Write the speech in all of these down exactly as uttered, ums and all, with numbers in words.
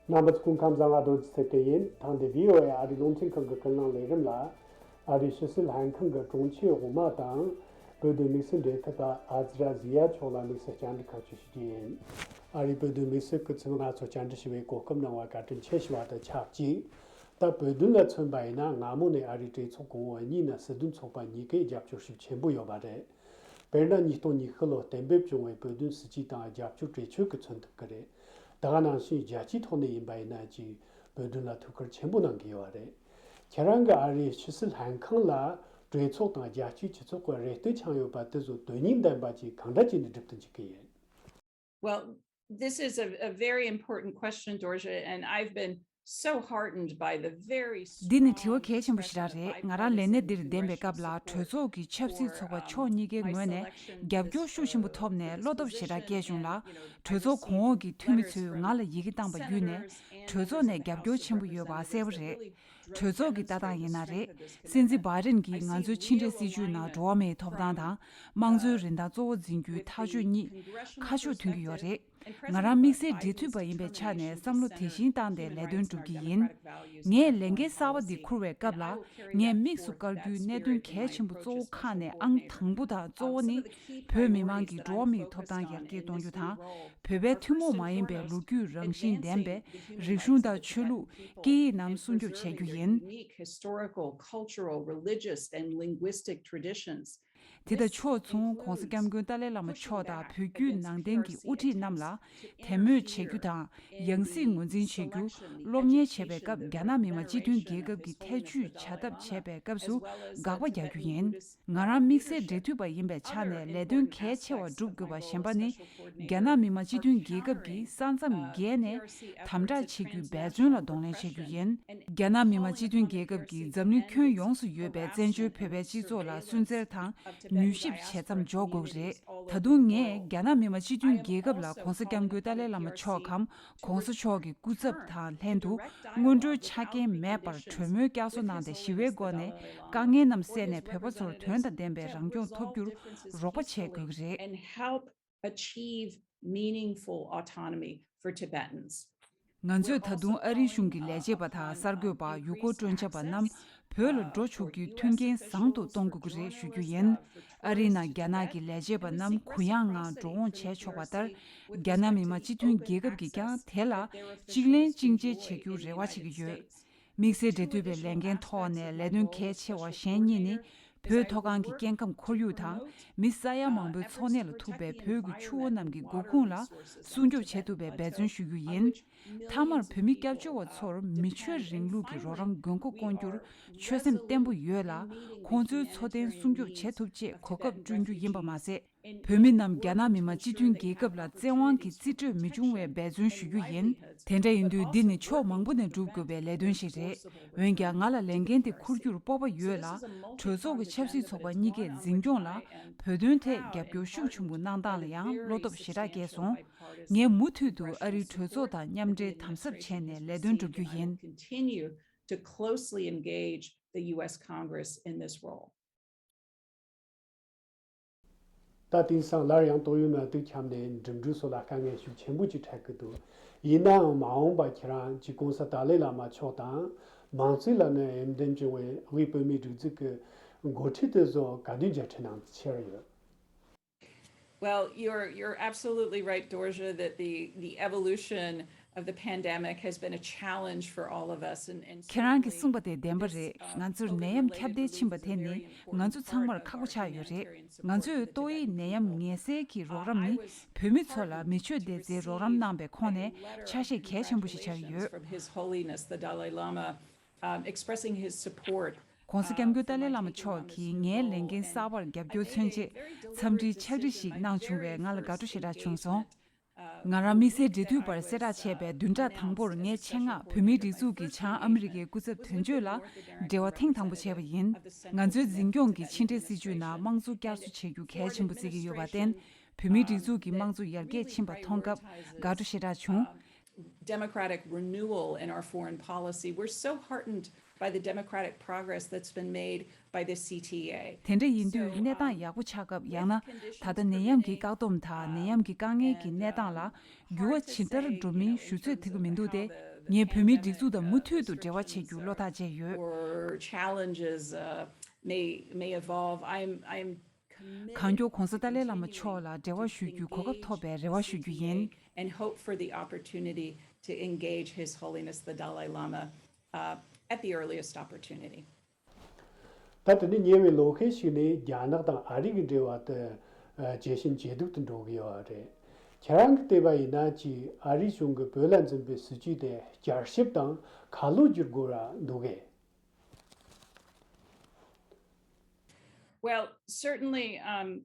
རྣམ་པ་ཚོ་སྐུ་ཁམས་བཟང་། ང་རྡོ་རྗེ་ཚེ་བརྟན་ཡིན། ཐེངས་འདིའི་བི་ཨོ་ཨེ་ཨ་རིའི་རླུང་འཕྲིན་ཁང་གི་ཀུན་གླེང་ལས་རིམ་ལ། ཨ་རིའི་ཕྱི་སྲིད་ལྷན་ཁང་གི་དྲུང་ཆེ་འོག་མ་དང་། བོད་དོན་དམིགས་བསལ་འབྲེལ་མཐུད་པ་ཨ་ཛི་ར་ཟི་ཡ་མཆོག་ལ་དམིགས་བསལ་བཅར་འདྲི་ཁག་ཅིག་ཞུ་རྒྱུ་ཡིན། ཨ་རིའི་བོད་དོན་དམིགས་བསལ་སྐུ་ཚབ་ང་ཚོ་བཅར་འདྲི་ཞུ་བའི་གོ་སྐབས་གནང་བར་བཀའ་དྲིན་ཆེ་ཞུ་བ་དང་ཆབས་ཅིག་ད་བོད་དོན་ལ་མཚོན་པ་ཡིན་ན། སྔ་མོ་ནས་ཨ་རིའི་གྲོས་ཚོགས་གོང་འོག་གཉིས་ན་སྲིད་དོན་ཚོགས་པ་གཉིས་ཀས་རྒྱབ་སྐྱོར་ཤུགས་ཆེན་པོ་ཡོད་པ་རེད། དཔེར་ན། ཉིས་སྟོང་ཉི་ཤུ་ལོར་གཏན་འབེབས་བྱུང་བའི་བོད་དོན་སྲིད་ཇུས་དང་རྒྱབ་སྐྱོར་གྲོས་ཆོད་ཀྱིས་མཚོན་ཐུབ་ཀྱི་རེད། ད་ག་ནང་བཞིན་རྒྱལ་སྤྱིའི་ཐོག་ནས་ཡིན་པ་ཡིན་ན་ཅིག་བོད་དོན་ལ་ཐུགས་ཁུར་ཆེན་པོ་གནང་གི་ཡོད་པ་རེད། ཁྱེད་རང་གིས་ཨ་རིའི་ཕྱི་སྲིད་ལྷན་ཁང་ལ་གྲོས་ཚོགས་དང་རྒྱལ་སྤྱིའི་སྤྱི་ཚོགས་ཀྱི་རེ་ལྟོས་འཆང་ཡོད་པ་དེ་ཚོ་དོན་སྙིང་ལྡན་པ་ཅིག་གང་འདྲ་བྱས་ནས་སྒྲུབ་ཐུབ་འཇུག་གི་ཡིན། Well, this is a, a very important question, Dorje, and I've been so heartened by the very འདི་ནི་དྲི་བ་གལ་ཆེན་པོ་ཞེ་དྲག་རེད། ང་རང་ལས་གནས་འདིར་འདེམས་པའི་སྐབས་ལ། གྲོས་ཚོགས་ཀྱི་ཆབ་སྲིད་ཚོགས་པ་ཕྱོགས་གཉིས་ཀའི་ངོས་ནས་རྒྱབ་སྐྱོར་ཤུགས་ཆེན་པོ་ཐོབ་ནས་བློ་སྟོབས་ཞེ་དྲག་སྐྱེས་བྱུང་ལ། གྲོས་ཚོགས་གོང་འོག་གི་འཐུས་མི་ཚོས་ང་ལ་ཡི་གེ་བཏང་པ་བརྒྱུད་ནས། གྲོས་ཚོགས་ནས་རྒྱབ་སྐྱོར་ཆེན་པོ་ཡོད་པ་གསལ་པོ་རེད། གྲོས་ཚོགས་ཀྱི་ལྟ་སྟངས་ཡིན་ན་རེད། སྲིད་འཛིན་བྷའི་ཌེན་གྱིས་ང་ཚོའི་ཕྱི་འབྲེལ་སྲིད་ཇུས་ནང་འགྲོ་བ་མིའི་ཐོབ་ཐང་དང་། དམངས་གཙོའི་རིན་ཐང་གཙོ་བོ་འཛིན་རྒྱུའི་ཐག་གཅོད་གཉིས་ཁ་ཕྱོགས་མཐུན་གྱི་ཡོད་རེད། ང་རང་དམིགས་བསལ་འབྲེལ་མཐུད་པ་ཡིན་པའི་ཆ་ནས་བསམ་བློ་དེ་བཞིན་བཏང་སྟེ་ལས་དོན་སྒྲུབ་ཀྱི་ཡིན། ངས་ལས་འགན་གསར་པ་འདི་འཁུར་བའི་སྐབས་ལ། ངས་དམིགས་སུ་བཀར་རྒྱུའི་གནད་དོན་གལ་ཆེན་པོ་གཙོ་བོ་ཁག་ནས་ཨང་དང་པོ་དང་གཙོ་བོ་ནི། བོད་མི་མང་གི་འགྲོ་བ་མིའི་ཐོབ་ཐང་ཡར་རྒྱས་གཏོང་རྒྱུ་དང་། བོད་པའི་ཐུན་མོང་མ་ཡིན་པའི་ལོ་རྒྱུས་རང་བཞིན་ལྡན་པའི་རིག་གཞུང་དང་ཆོས་ལུགས། སྐད་ཡིག་རྣམས་སྲུང་སྐྱོབ་བྱེད་རྒྱུ་ཡིན། Unique historical, cultural, religious, and linguistic traditions. དེ་དང་ཕྱོགས་མཚུངས། ྋགོང་ས་ྋསྐྱབས་མགོན་ཏཱ་ལའི་བླ་མ་མཆོག་དང་བོད་བརྒྱུད་ནང་བསྟན་གྱི་དབུ་ཁྲིད་རྣམས་ལ་དད་མོས་བྱེད་རྒྱུ་དང་། ཡང་སྲིད་ངོས་འཛིན་བྱེད་རྒྱུ། སློབ་གཉེར་བྱེད་པའི་སྐབས་རྒྱ་ནག་མི་དམངས་སྤྱི་མཐུན་རྒྱལ་ཁབ་ཀྱི་ཐེ་བྱུས་བྱ་ཐབས་བྱེད་པའི་སྐབས་སུ་དགག་པ་རྒྱག་རྒྱུ་ཡིན། ང་རང་དམིགས་བསལ་འབྲེལ་མཐུད་པ་ཡིན་པའི་ཆ་ནས་ལས་དོན་གལ་ཆེ་བ་སྒྲུབ་དགོས་པ་གཞན་པ་ནི། རྒྱ་ནག་མི་དམངས་སྤྱི་མཐུན་རྒྱལ་ཁབ་ཀྱིས་ས་མཚམས་བརྒལ་ནས་དམ་དྲག་བྱེད་རྒྱུའི་འབད་བརྩོན་ལ་གདོང་ལེན་བྱེད་རྒྱུ་ཡིན། རྒྱ་ནག་མི་དམངས་སྤྱི་མཐུན་རྒྱལ་ཁབ་ཀྱིས་འཛམ་གླིང་ཁྱོན་ཡོངས་སུ་ཡོད་པའི་བཙན་བྱོལ་བོད་པའི་སྤྱི་ཚོགས་ལ་སུན་གཙེར་དང་མྱུལ་ཞིབ་བྱེད་མཚམས་འཇོག་དགོས་ཀྱི་རེད། ད་དུང་ངས་རྒྱ་ནག་མི་དམངས་སྤྱི་མཐུན་རྒྱལ་ཁབ་ལ་ྋགོང་ས་ྋསྐྱབས་མགོན་ཏཱ་ལའི་བླ་མ་མཆོག་གམ་ྋགོང་ས་མཆོག་གི་སྐུ་ཚབ་དང་ལྷན་དུ་སྔོན་འགྲོའི་ཆ་རྐྱེན་མེད་པར་གྲོས་མོལ་བསྐྱར་གསོ་གནང་སྟེ་ཞི་བའི་སྒོ་ནས་དཀའ་ངལ་རྣམས་བསལ་ནས་བོད་པ་ཚོར་དོན་དང་ལྡན་པའི་རང་སྐྱོང་ཐོབ་རྒྱུར་རོགས་པ་བྱེད་དགོས་ཀྱི་རེད། And help achieve meaningful autonomy for Tibetans. ང་ཚོས་ད་དུང་ཨ་རིའི་གཞུང་གི་ལས་བྱེད་པ་དང་གསར་འགོད་པ། ཡུལ་སྐོར་སྤྲོ་འཆམ་པ་རྣམས་བོད་ལ་འགྲོ་ཆོག་རྒྱུའི་མཐུན་རྐྱེན་བཟང་དུ་གཏོང་དགོས་ཀྱི་རེད་ཞུ་རྒྱུ་ཡིན། ཨ་རིའི་ནང་རྒྱ་ནག་གི་ལས་བྱེད་པ་རྣམས་གུ་ཡངས་ངང་འགྲོ་འོང་བྱས་ཆོག་པ་ལྟར། རྒྱ་ནག་མི་དམངས་སྤྱི་མཐུན་རྒྱལ་ཁབ་ཀྱིས་ཀྱང་དེ་ལ་གཅིག་ལེན་གཅིག་འཇལ་བྱེད་རྒྱུར་རེ་བ་བྱེད་ཀྱི་ཡོད། དམིགས་བསལ་འབྲེལ་མཐུད་པའི་ལས་འགན་ཐོག་ནས་ལས་དོན་གལ་ཆེ་བ་གཞན་གཉིས་ནི། བོད་མཐོ་སྒང་གི་སྐྱེ་ཁམས་ཁོར་ཡུག་དང་། མི་ས་ཡ་མང་པོའི་འཚོ་གནས་ལ་ཐུག་པའི་བོད་ཀྱི་ཆུ་བོ་རྣམས་ཀྱི་འགོ་ཁུངས་ལ་སྲུང་སྐྱོབ་བྱེད་ཐུབ་པའི་འབད་བརྩོན་ཞུ་རྒྱུ་ཡིན། མཐའ་མར་བོད་མི་སྐྱབས་བཅོལ་བ་ཚོར་མི་ཆོས་རིང་ལུགས་ཀྱི་རོགས་རམ་དགོས་མཁོ་སྐོང་རྒྱུར་ཆོད་སེམས་བརྟན་པོ་ཡོད་ལ། ཁོང་ཚོའི་འཚོ་རྟེན་སྲུང་སྐྱོབ་བྱེད་ཐུབ་ཆེད་གོ་སྐབས་བསྐྲུན་རྒྱུ་ཡིན་པ་མ་ཟད། བོད་མི་རྣམས་རྒྱ་ནག་མི་དམངས་སྤྱི་མཐུན་རྒྱལ་ཁབ་ལ་བཙན་དབང་གིས་རྩིས་སྤྲོད་མི་འབྱུང་བའི་འབད་བརྩོན་ཞུ་རྒྱུ་ཡིན། དེ་འདྲ་ཡིན་དུས་འདི་ནི་ཕྱོགས་མང་པོ་ནས་སྒྲུབ་དགོས་པའི་ལས་དོན་ཞིག་རེད། འོན་ཀྱང་ང་ལ་ལས་འགན་དེ་འཁུར་རྒྱུར་སྤོབས་པ་ཡོད་ལ། གྲོས་ཚོགས་ཀྱི་ཆབ་སྲིད་ཚོགས་པ་གཉིས་ཀས་འཛིན་སྐྱོང་ལ་བོད་དོན་ཐད་རྒྱབ་སྐྱོར་ཤུགས་ཆེན་པོ་གནང་སྟངས་ལ་ཡང་བློ་སྟོབས་ཞེ་དྲག་སྐྱེས་སོང་། ངས་མུ་མཐུད་དུ་ཨ་རིའི་གྲོས་ཚོགས་དང་མཉམ་འབྲེལ་དམ་ཟབ་བྱས་ནས་ལས་དོན་སྒྲུབ་རྒྱུ་ཡིན། Continue to closely engage the U S Congress in this role. ད་དེང་སང་སླར་ཡང་ཏོག་དབྱིབས་ནད་དུག་ཁྱབ་ནས་འགྲིམ་འགྲུལ་སོགས་ལ་དཀའ་ངལ་ཤུགས་ཆེན་པོ་ཅིག་འཕྲད་ཀྱི་འདུག་ཡིན་ནའང་མ་འོངས་པར་ཁྱེད་རང་གཅིག་ྋགོང་ས་ཏཱ་ལའི་བླ་མ་མཆོག་དང་། མང་གཙོའི་ལམ་ནས་འོས་འདེམས་བྱུང་བའི་དབུས་བོད་མིའི་སྒྲིག་འཛུགས་ཀྱི་འགོ་ཁྲིད་དེ་ཚོ་ག་དུས་མཇལ་འཕྲད་གནང་འཆར་ཡོད། Well, you're, you're absolutely right, Dorje, that the, the evolution of the pandemic has been a challenge for all of us. And, and ཁྱེད་རང་གིས་གསུངས་པ་དེ་བདེན་པ་རེད། ང་ཚོར་ནད་ཡམས་ཁྱབ་གདལ་ཕྱིན་པ་དེ་ནི་ང་ཚོ་ཚང་མར་ཁག་པོ་ཆགས་ཡོད་རེད། ང་ཚོས་ཏོག་དབྱིབས་ནད་ཡམས་ངལ་སེལ་གྱི་རོགས་རམ་ནི་བོད་མི་ཚོ་ལ་མི་ཆོས་སྡེ་རྩའི་རོགས་རམ་གནང་པའི་ཁོངས་ནས་ཆ་ཤས་གལ་ཆེན་པོ་ཞིག་ཆགས་ཀྱི་ཡོད། From His Holiness the Dalai Lama, um, expressing his support. ྋགོང་ས་ྋསྐྱབས་མགོན་ཏཱ་ལའི་བླ་མ་མཆོག་གིས་ངའི་ལས་འགན་གསར་པར་རྒྱབ་སྐྱོར་མཚོན་ཆེད་འཚམས་འདྲིའི་ཕྱག་བྲིས་ཤིག་གནང་བྱུང་བས་ང་ལ་དགའ་སྤྲོ་ཞེ་དྲག་བྱུང་སོང་། ང་རང་དམིགས་བསལ་འབྲེལ་མཐུད་པར་གསལ་བསྒྲགས་བྱས་པའི་བདུན་ཕྲག་དང་པོར་ངས་ཆེད་མངགས་བོད་མིའི་སྒྲིག་འཛུགས་ཀྱི་བྱང་ཨ་མི་རི་ཀའི་སྐུ་ཚབ་དོན་གཅོད་ལ་འབྲེལ་བ་ཐེངས་དང་པོ་བྱས་པ་ཡིན། ང་ཚོའི་འཛིན་སྐྱོང་གི་ཕྱི་འབྲེལ་སྲིད་ཇུས་ནང་དམངས་གཙོ་བསྐྱར་གསོ་བྱེད་རྒྱུ་གལ་ཆེན་པོ་བརྩི་གི་ཡོད་པར་བརྟེན། བོད་མིའི་སྒྲིག་འཛུགས་ཀྱི་དམངས་གཙོ་ཡར་རྒྱས་ཕྱིན་པ་མཐོང་སྐབས་དགའ་སྤྲོ་ཞེ་དྲག་བྱུང་། Democratic renewal in our foreign policy. We're so heartened by the democratic progress that's been made by the C T A. དེ་འདྲ་ཡིན་དུས་གནས་སྟངས་ཡག་པོ་ཆགས་སྐབས་ཡང་ན་ད་ལྟ་ནད་ཡམས་ཀྱི་བཀག་སྡོམ་དང་ནད་ཡམས་ཀྱི་དཀའ་ངལ་གྱི་གནས་སྟངས་ལ་འགྱུར་བ་ཇི་ལྟར་འགྲོ་མིན་ཞུ་ཚོད་ཐིག་གི་མི་འདུག་སྟེ། ངས་བོད་མིའི་སྒྲིག་འཛུགས་དང་མུ་མཐུད་དུ་འབྲེལ་བ་བྱེད་རྒྱུ་བློ་ཐག་བཅད་ཡོད། Or challenges uh, may may evolve. I'm I'm གང་མགྱོགས་༧གོང་ས་ཏཱ་ལའི་བླ་མ་མཆོག་ལ་འབྲེལ་བ་ཞུ་རྒྱུའི་གོ་སྐབས་ཐོབ་པའི་རེ་བ་ཞུ་རྒྱུ་ཡིན། And hope for the opportunity to engage His Holiness the Dalai Lama uh, at the earliest opportunity. ད་དེ་ནི་ཉེ་བའི་ལོ་ཤས་ཤིག་ནས་རྒྱ་ནག་དང་ཨ་རི་གི་འབྲེལ་བ་དེ་ཇེ་ཞན་ཇེ་སྡུག་ཏུ་འགྲོ་གི་ཡོད་རེད། ཁྱེད་རང་གི་བལྟས་པ་ཡིན་ན་ཅིག་ཨ་རིའི་གཞུང་གིས་བོད་ལ་འཛིན་པའི་སྲིད་ཇུས་དེ་བསྐྱར་ཞིབ་དང་ཁ་ལོ་བསྒྱུར་དགོས་ར་འདུག་གས། Well, certainly, um,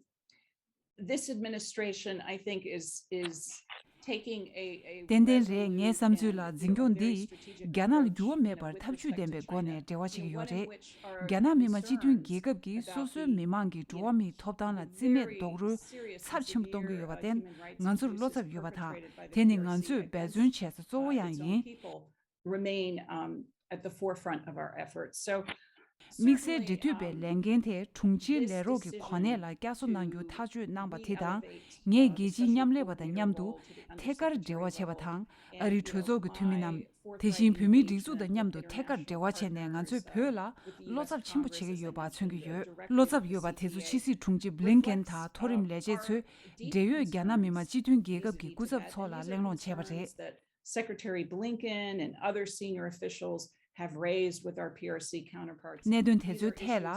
this administration, I think, is is taking a a ཏན་ཏན་རེད། ངའི་བསམ་ཚུལ་ལ་འཛིན་སྐྱོང་འདིས་རྒྱ་ནག་ལ་འགྱུར་བ་མེད་པར་ཐབས་ཇུས་ལྡན་པའི་སྒོ་ནས་འབྲེལ་བ་བྱེད་ཀྱི་ཡོད་རེད། རྒྱ་ནག་མི་དམངས་སྤྱི་མཐུན་རྒྱལ་ཁབ་ཀྱིས་སོ་སོའི་མི་མང་གི་འགྲོ་བ་མིའི་ཐོབ་ཐང་ལ་རྩིས་མེད་རྡོག་རོལ་ཚབས་ཆེན་པོ་གཏོང་གི་ཡོད་པར་བརྟེན། ང་ཚོར་བློ་འཚབ་ཡོད་པ་དང་། དེ་ནི་ང་ཚོས་འབད་བརྩོན་བྱེད་ས་གཙོ་བོ་ཡང་ཡིན། Remain um, at the forefront of our efforts. So དམིགས་བསལ་འབྲེལ་མཐུད་པའི་ལས་འགན་དེ་དྲུང་ཆེའི་ལས་རོགས་ཀྱི་གོ་གནས་ལ་བསྐྱར་གསོ་གནང་རྒྱུ་ཐག་གཅོད་གནང་བ་དེ་དང་། ངས་རྒྱལ་སྤྱིའི་མཉམ་ལས་པ་དང་མཉམ་དུ་ཐད་ཀར་འབྲེལ་བ་བྱས་པ་དང་། ཨ་རིའི་གྲོས་ཚོགས་ཀྱི་འཐུས་མི་རྣམས། དེ་བཞིན་བོད་མིའི་སྒྲིག་འཛུགས་དང་མཉམ་དུ་ཐད་ཀར་འབྲེལ་བ་བྱས་ནས་ང་ཚོས་བོད་ལ་བློ་འཚབ་ཆེན་པོ་བྱེད་ཀྱི་ཡོད་པ་མཚོན་གྱི་ཡོད། བློ་འཚབ་ཡོད་པ་དེ་ཚོ་ཕྱི་སྲིད་དྲུང་ཆེ་བྷི་ལིན་ཀེན་དང་མཐོ་རིམ་ལས་བྱེད་ཚོས་འབྲེལ་ཡོད་རྒྱ་ནག་མི་དམངས་སྤྱི་མཐུན་རྒྱལ་ཁབ་ཀྱི་སྐུ་ཚབ་ཚོ་ལ་གླེང་སློང་བྱས་པ་རེད། Secretary Blinken and other senior officials have raised with our P R C counterparts. གནད་དོན་དེ་ཚོའི་ཐད་ལ་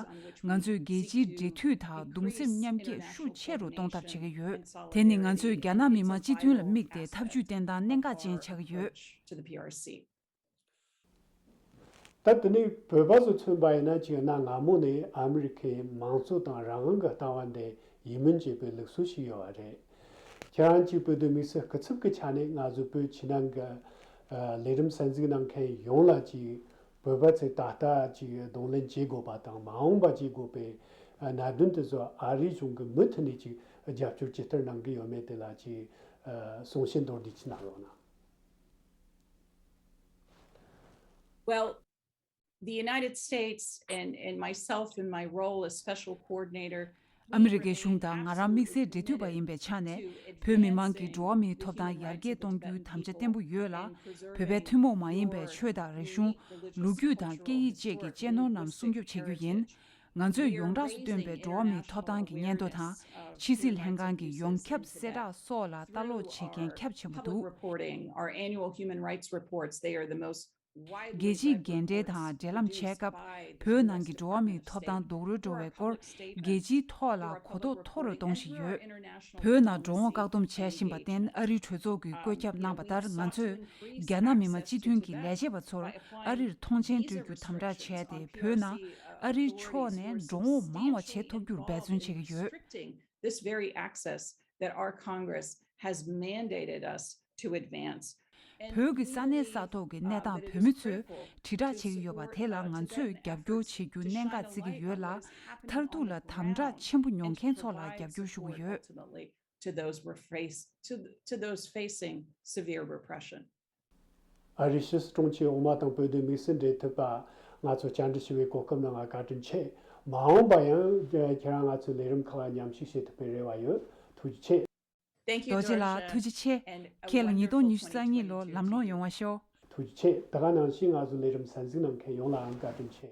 ང་ཚོས་རྒྱལ་སྤྱིའི་འབྲེལ་མཐུད་དང་གདུང་སེམས་མཉམ་སྐྱེད་ཤུགས་ཆེ་རུ་གཏོང་ཐབས་བྱེད་ཀྱི་ཡོད། དེ་ནི་ང་ཚོས་རྒྱ་ནག་མི་དམངས་སྤྱི་མཐུན་ལ་དམིགས་ཏེ་ཐབས་ཇུས་བརྟན་སྟངས་གནད་འགག་ཅན་ཆགས་ཀྱི་ཡོད། To the P R C. ད་དེ་ནས་བོད་པ་ཚོ་མཚོན་པ་ཡིན་ན་ཅིག་གནའ་སྔ་མོ་ནས་ཨ་མི་རི་ཁའི་མང་གཙོ་དང་རང་དབང་གི་ལྟ་བ་འདི་ཡིད་སྨོན་བྱེད་པའི་ལུགས་སྲོལ་ཞིག་ཡོད་པ་རེད། ཁྱེད་རང་ཅིག་བོད་དོན་དམིགས་བསལ་སྐུ་ཚབ་ཀྱི་ཆ་ནས་ང་ཚོ་བོད་ཕྱི་ནང་གི་ལས་རིམ་གསན་གཟིགས་གནང་མཁན་ཡོངས་ལ་ཅིག་བོད་པ་ཚོས་ད་ལྟ་ཅིག་གདོང་ལེན་བྱེད་དགོས་པ་དང་མ་འོངས་པ་བྱེད་དགོས་པའི་གནད་དོན་དེ་ཚོ་ཨ་རིའི་གཞུང་གིས་མུ་མཐུད་ནས་ཅིག་རྒྱབ་སྐྱོར་ཇི་ལྟར་གནང་གི་ཡོད་མེད་དེ་ལ་ཅིག་གསུང་བཤད་མདོར་བསྡུས་ཅིག་གནང་རོགས་གནང་། Well, the United States and, and myself in my role as special coordinator. ཨ་མི་རི་ཀའི་གཞུང་དང་ང་རང་དམིགས་བསལ་འབྲེལ་མཐུད་པ་ཡིན་པའི་ཆ་ནས་བོད་མི་མང་གི་འགྲོ་བ་མིའི་ཐོབ་ཐང་ཡར་རྒྱས་གཏོང་རྒྱུའི་དམ་བཅའ་བརྟན་པོ་ཡོད་ལ། བོད་པའི་ཐུན་མོང་མ་ཡིན་པའི་ཆོས་དང་རིག་གཞུང་། ལོ་རྒྱུས་དང་སྐད་ཡིག་བཅས་ཀྱི་གཅེས་ནོར་རྣམས་སྲུང་སྐྱོབ་བྱེད་རྒྱུ་ཡིན། ང་ཚོས་ཡོངས་གྲགས་སུ་བཏོན་པའི་འགྲོ་བ་མིའི་ཐོབ་ཐང་གི་སྙན་ཐོ་དང་། ཕྱི་སྲིད་ལྷན་ཁང་གི་ཡོངས་ཁྱབ་གསལ་བསྒྲགས་སོགས་ལ་ལྟ་ཀློག་བྱེད་མཁན་ཁྱབ་ཆེན་པོ་འདུག Reporting, our annual human rights reports, they are the most. རྒྱལ་སྤྱིའི་འགན་འཁྲི་དང་འབྲེལ་ལམ་བྱས་སྐབས། བོད་ནང་གི་འགྲོ་བ་མིའི་ཐོབ་ཐང་རྡོག་རོལ་འགྲོ་བའི་སྐོར་རྒྱལ་སྤྱིའི་ཐོག་ལ་གོ་རྟོགས་མཐོ་རུ་གཏོང་བཞིན་ཡོད། བོད་ནང་འགྲོ་འོང་བཀག་སྡོམ་བྱས་བཞིན་པར་བརྟེན་ཨ་རིའི་གྲོས་ཚོགས་ཀྱིས་བཀོད་ཁྱབ་གནང་བ་ལྟར་ང་ཚོས་རྒྱ་ནག་མི་དམངས་སྤྱི་མཐུན་གྱི་ལས་བྱེད་པ་ཚོར་ཨ་རིར་ཐོངས་མཆན་སྤྲོད་རྒྱུ་དམ་དྲག་བྱས་ཏེ། བོད་ནང་ཨ་རིའི་ཕྱོགས་ནས་འགྲོ་འོང་མང་བ་བྱེད་ཐུབ་རྒྱུར་འབད་བརྩོན་བྱེད་ཀྱི་ཡོད། This very access that our Congress has mandated us to advance. བོད་ཀྱི་ས་གནས་ས་ཐོག་གི་གནས་སྟངས་བོད་མི་ཚོས་དྲིལ་བསྒྲགས་བྱེད་ཀྱི་ཡོད་པ་དེ་ལ་ང་ཚོས་རྒྱབ་སྐྱོར་བྱེད་རྒྱུ་གནད་འགག་བརྩི་གི་ཡོད་ལ། མཐར་ཐུག་ལ་དམ་དྲག་ཆེན་པོ་མྱོང་མཁན་ཚོ་ལ་རྒྱབ་སྐྱོར་ཞུ་གི་ཡོད། Ultimately, to those were face to, to those facing severe repression. ཨ་རིའི་ཕྱི་སྲིད་དྲུང་ཆེ་འོག་མ་དང་བོད་དོན་དམིགས་བསལ་འབྲེལ་མཐུད་པ་ང་ཚོ་བཅར་འདྲི་ཞུ་བའི་གོ་སྐབས་གནང་བར་བཀའ་དྲིན་ཆེ། མ་འོངས་པ་ཡང་ཁྱེད་རང་ང་ཚོའི་ལས་རིམ་ཁག་ལ་མཉམ་ཞུགས་བྱེད་ཐུབ་པའི་རེ་བ་ཡོད། ཐུགས་རྗེ་ཆེ། Thank you, རྡོ་རྗེ་ལགས། Georgia. ཐུགས་རྗེ་ཆེ། And a ཁྱེད་ལ་ཉིས་སྟོང་ཉི་ཤུ་རྩ་གཉིས་ལོ་wonderful ལམ་ལྷོང་ཡོང་བ་ཤོག་ཐུགས་རྗེ་ཆེ། ད་ག་ནང་བཞིན་ང་ཚོའི་ལས་རིམ་གསན་གཟིགས་གནང་མཁན་ཡོངས་ལའང་བཀའ་དྲིན་ཆེ།